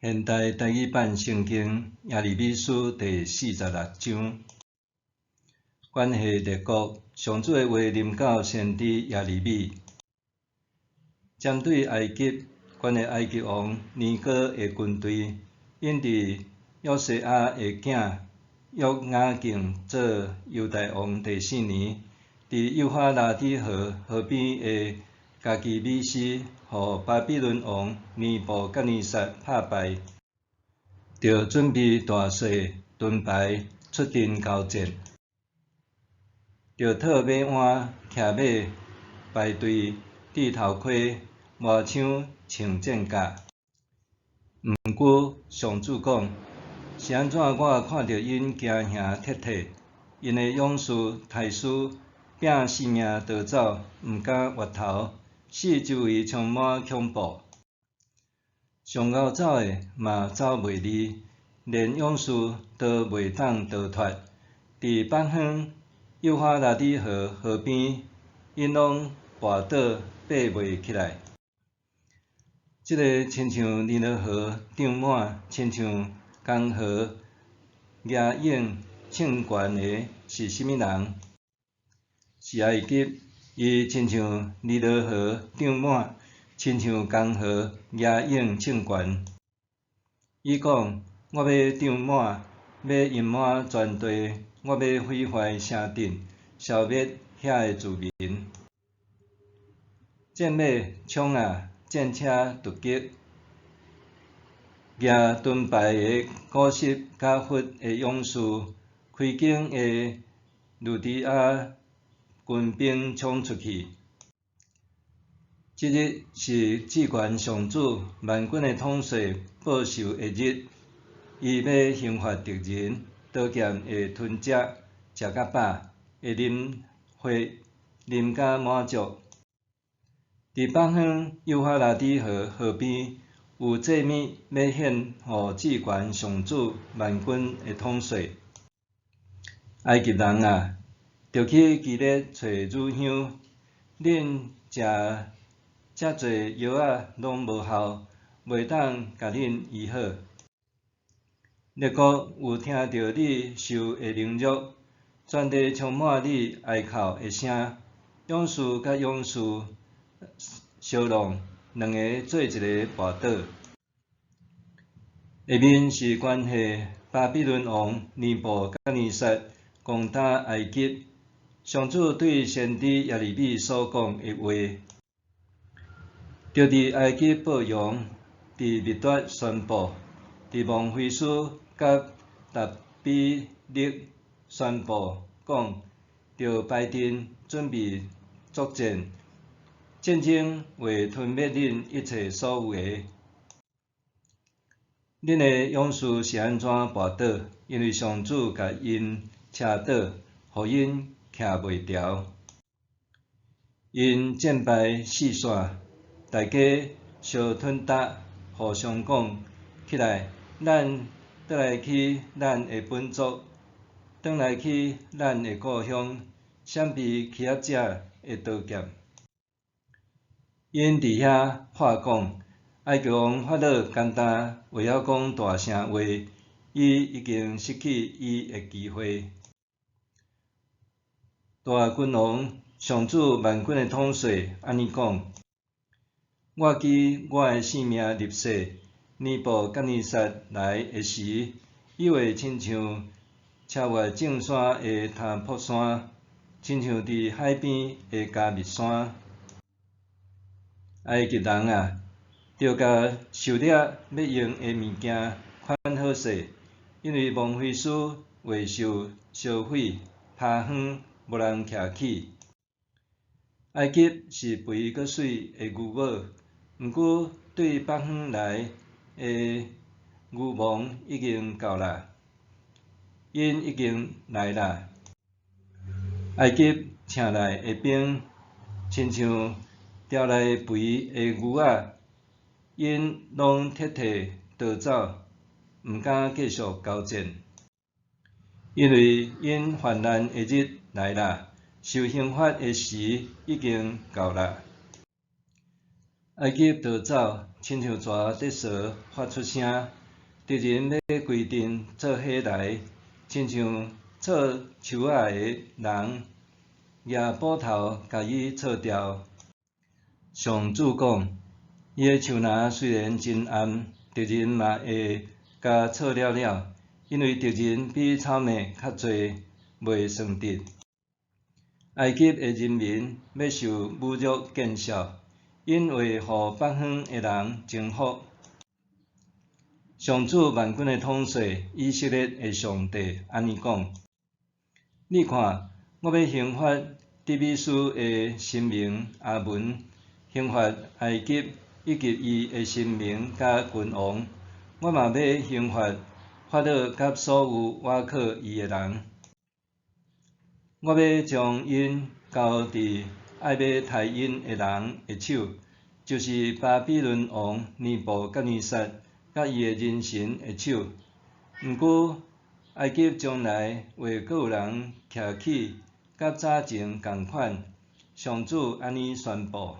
現代台語版聖經耶利米書第四十六章，關係列國，上主的話臨到先知耶利米，針對埃及，關係埃及王尼哥的軍隊，𪜶佇約西亞的囝約雅敬做猶大王第四年，佇幼發拉底河河邊的迦基米施，予巴比倫王尼布甲尼撒拍敗，著準備大細盾牌出陣交戰，著套馬鞍、騎馬排隊、戴頭盔、磨槍、穿戰甲。毋過上主講：是按怎我看著𪜶驚惶撤退，𪜶的勇士刣死，拚性命逃走，毋敢回頭，四周圍充滿恐怖。上𠢕走的嘛走袂離，連勇士都袂當逃脫。佇北方幼發拉底河河邊，𪜶攏跋倒爬袂起來。這个親像尼羅河漲滿，親像江河夯湧衝懸的是啥物人？是埃及，伊親像尼羅河漲滿，親像江河夯湧衝懸。伊講：我欲漲滿，欲淹滿全地，我欲毀壞城鎮，消滅遐的住民。戰馬衝啊！戰車突擊，舉盾牌的古實佮弗的勇士，開弓的呂底亞軍兵衝出去。這日是至懸上主萬軍的統帥報仇的日，伊欲刑罰敵人，刀劍會吞食，食甲飽，會啉血，啉甲滿足。佇北方幼發拉底河河邊，有祭物欲獻予至懸上主萬軍的統帥。埃及人啊，著去基列揣乳香，恁食遮濟藥仔攏無效，袂當共恁醫好。列國有聽著你受的凌辱，全地充滿你哀哭的聲，勇士佮勇士相挵，兩个做一个跋倒。下面是關係巴比倫王尼布甲尼撒攻打埃及，上主對先知耶利米所講的話。著佇埃及報羊，佇密達宣布，佇孟菲斯佮達比勒宣布，講：著排陣準備作戰，戰爭會吞滅恁一切所有的。恁的勇士是按怎跋倒？因為上主共𪜶車倒，予𪜶徛袂牢。𪜶戰敗四散，大家相吞踏，互相講：起來，咱轉來去咱的本族，轉來去咱的故鄉，閃避欺壓者的刀劍。𪜶佇遐喊講：埃及王法老干焦會曉講大聲話，伊已經失去伊的機會。大君王上主萬軍的統帥按呢講：我舉我的性命立誓，尼布甲尼撒來的時，伊會親像超越眾山的他泊山，親像佇海邊的迦密山。埃及人啊，著共狩獵欲用的物件款好勢，因為孟菲斯會受燒毀，趴荒，無人徛起。埃及是肥閣媠的牛母，毋過對北方來的牛王已經到啦，𪜶已經來啦。埃及請來的兵，親像牢內肥的牛仔，𪜶攏撤退逃走，毋敢繼續交戰，因為𪜶患難的日來啦，受刑罰的時已經到啦。埃及逃走，親像蛇佇趖發出聲，敵人欲歸陣做伙來，親像鑿樹仔的人舉斧頭共伊鑿掉。上主講，伊的樹林雖然真暗，敵人嘛會共鑿了了，因為敵人比草麥較濟，袂算得。埃及的人民欲受侮辱見笑，𪜶會予北方的人征服。上主萬軍的統帥以色列的上帝按呢講：你看，我欲刑罰底比斯的神明阿門，刑罰埃及以及伊的神明佮君王。我嘛欲刑罰法老佮所有倚靠伊的人。我欲將𪜶交佇愛欲刣𪜶的人的手，就是巴比倫王尼布甲尼撒佮伊的人臣的手。毋過，埃及將來會閣有人徛起，佮早前仝款。上主按呢宣布。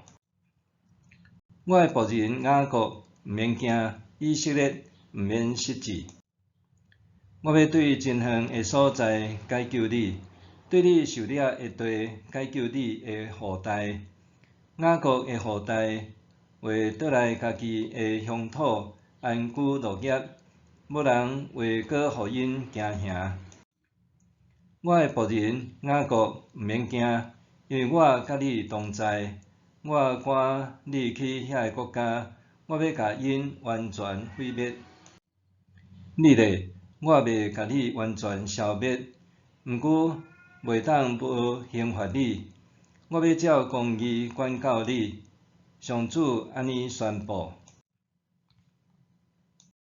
我的僕人雅各毋免驚，以色列毋免失志。我欲對真遠的所在解救你，對你受掠的地解救你的後代。雅各的後代會倒來家己的鄉土安居樂業，無人會閣予𪜶驚嚇。我的僕人雅各毋免驚，因為我佮你同在。我趕你去遐个國家，我欲共𪜶完全毀滅。你咧，我袂共你完全消滅，毋過袂當無刑罰你。我欲照公義管教你。上主按呢宣布。